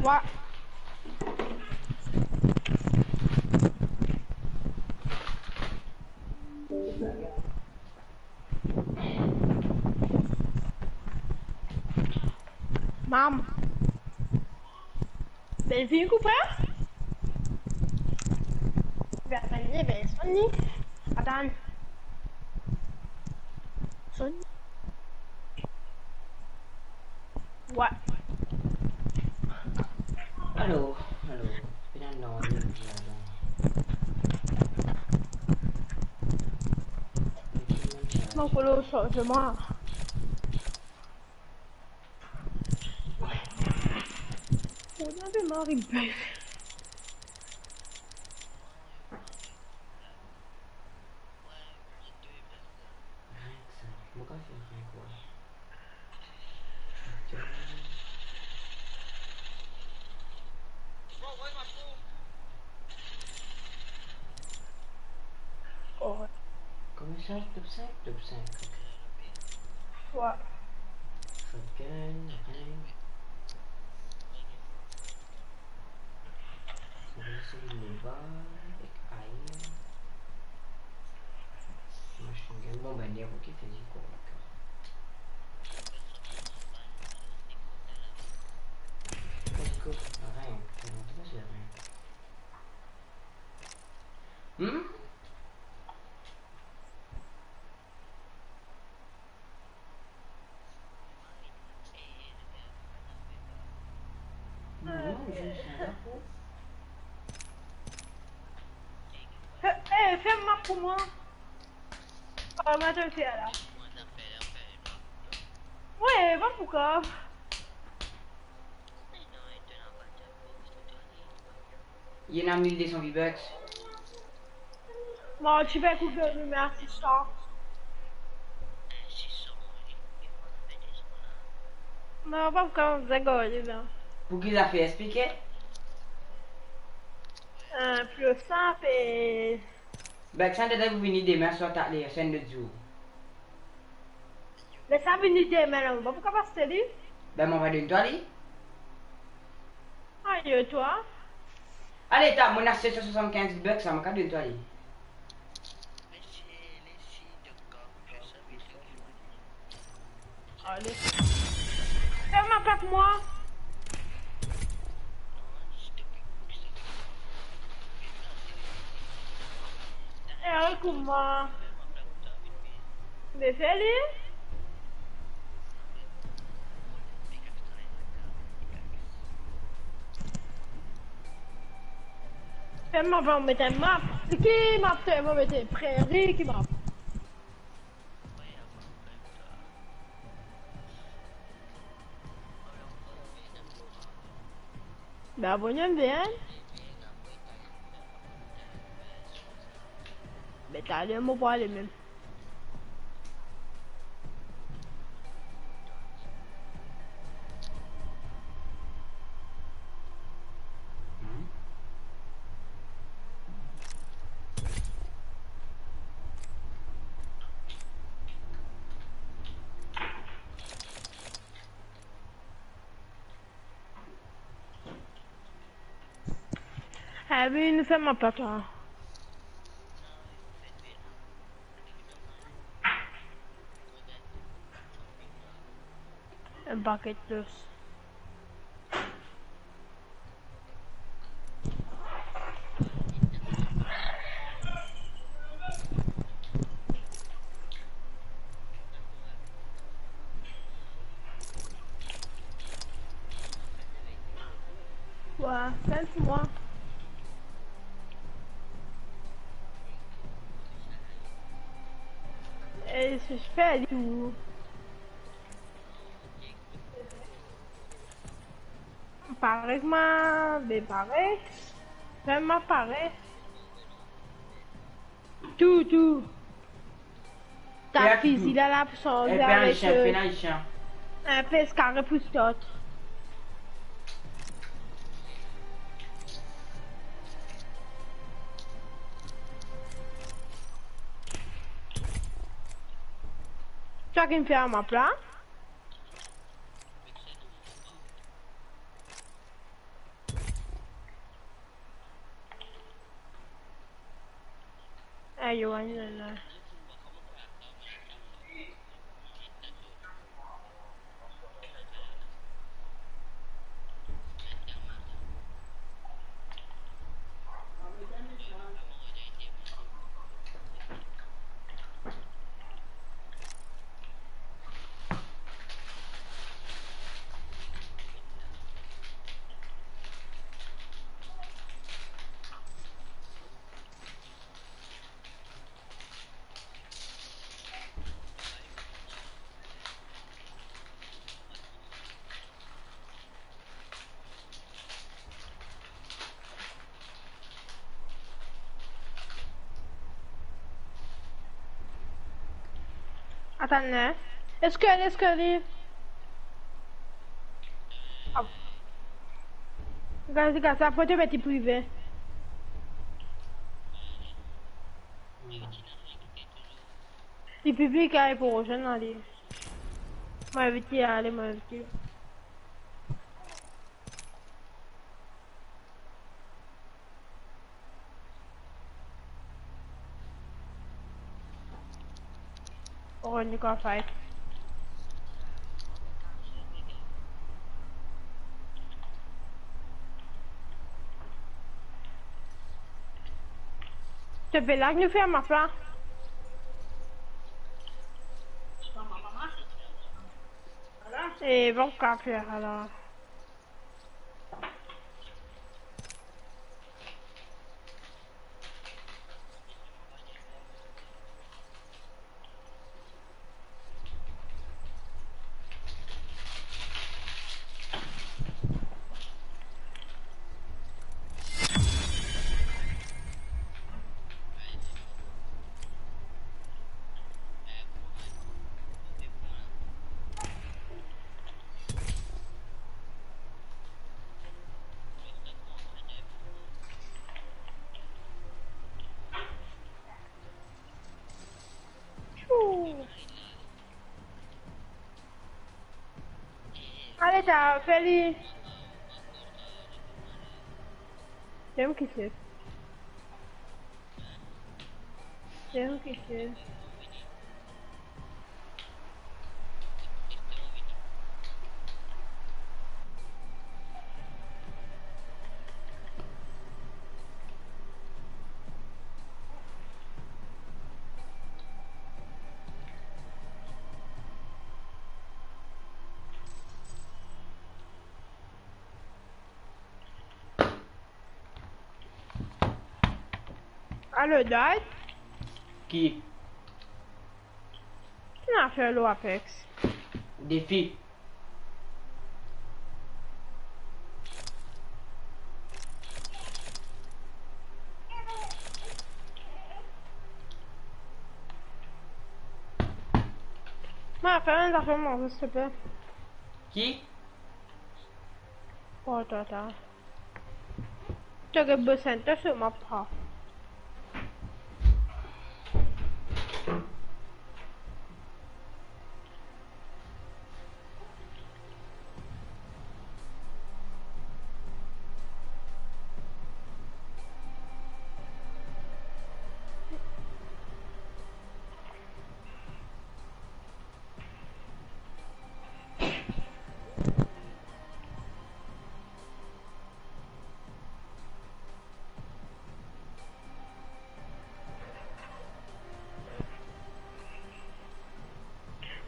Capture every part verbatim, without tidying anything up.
Wa. Mam. Bel vinn koupe. Be, atann, be, sonn li. Atann. Sonn. Wa. Alo, alo. Pena non, li dir non. Mon kolo, so, so, mwa. Ou ena de mari bef. Rien que ça. Mo kav fer rien, quoi. Oh. Kouma sa, top cinq? Top cinq, ok. Wa. Shotgun, rien. Mo res leba ek air. Machine gun, bon, ben, li avoue ki fini, quoi, dakor. Let's go. Rien, rien, rien. Hmm? Non, je suis d'accord. Eh, eh, fer map pou mwa. Ah, mo tonn fer la. Wi, pa pou grav. Li ena mil de san V-Bucks. Mo ti pe kout, mersi sa. Non, pa pou grav, zagor, li la. Pou ki zafer, explike? Eh, pli simp e Bucks, sa, dedan pou vini demin swar taler, sa enn lot zour. Les sa vini demin la, mo pa pou kapav aste li. Ben, mo va donn twa li. Ayo, twa. Ale, ta, mo ena set san swasannkinz V-Bucks la, mo kav donn twa li. Ale. Fer map pou mwa. Eh, ale kouma. Be fer li. Fer map, mo met enn map. Ki map to, mo met Prairie, ki map? Be, abone bien. Be, taler mo pou ale mem. Abi, nou fer map la, twa. Enn paket plis. Wa, fer pou mwa. E, si fer li tou. Pare kouma, be pare. Fer map pare. Tou, tou. Ta fizi la, la pou sanze avek, eh, enn pes kare pou start. Twa ki'nn fer map la? Ayo, ayo, ayo. Atann, hein? Eske, eske li... Ah. Guys, guys, sa foto met li prive. Li piblik, hein, pou rezoinn li. Mo invit li ale, mo invit li. Oran, you can fight. To pe lag nou fer map la? E bon, kafe, alor. Tchou. Ale, ta fer li. Tem ki se. Tem ki se. Alo, Dad? Ki? Ki ena fer lor Apex? Defi. Ma, fer enn zafer manze, silteple. Ki? Oh, tata. To get besoin, to so ma pa.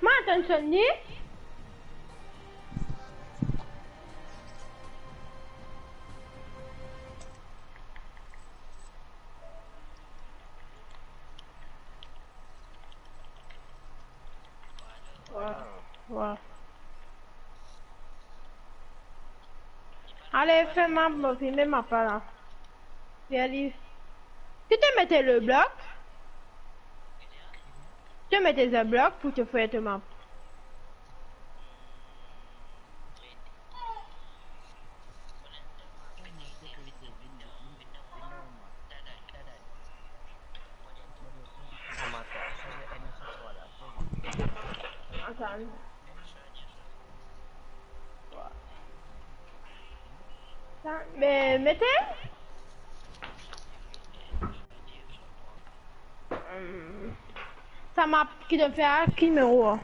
Ma, atann sonn li. Wa, wa. Ale, fer map, mo filme map la. Fer li. Ki to mete le blok? To mete ze blok pou to fer to map. Atann. Sa, be, mete. Sa map ki to fer, ki nimero?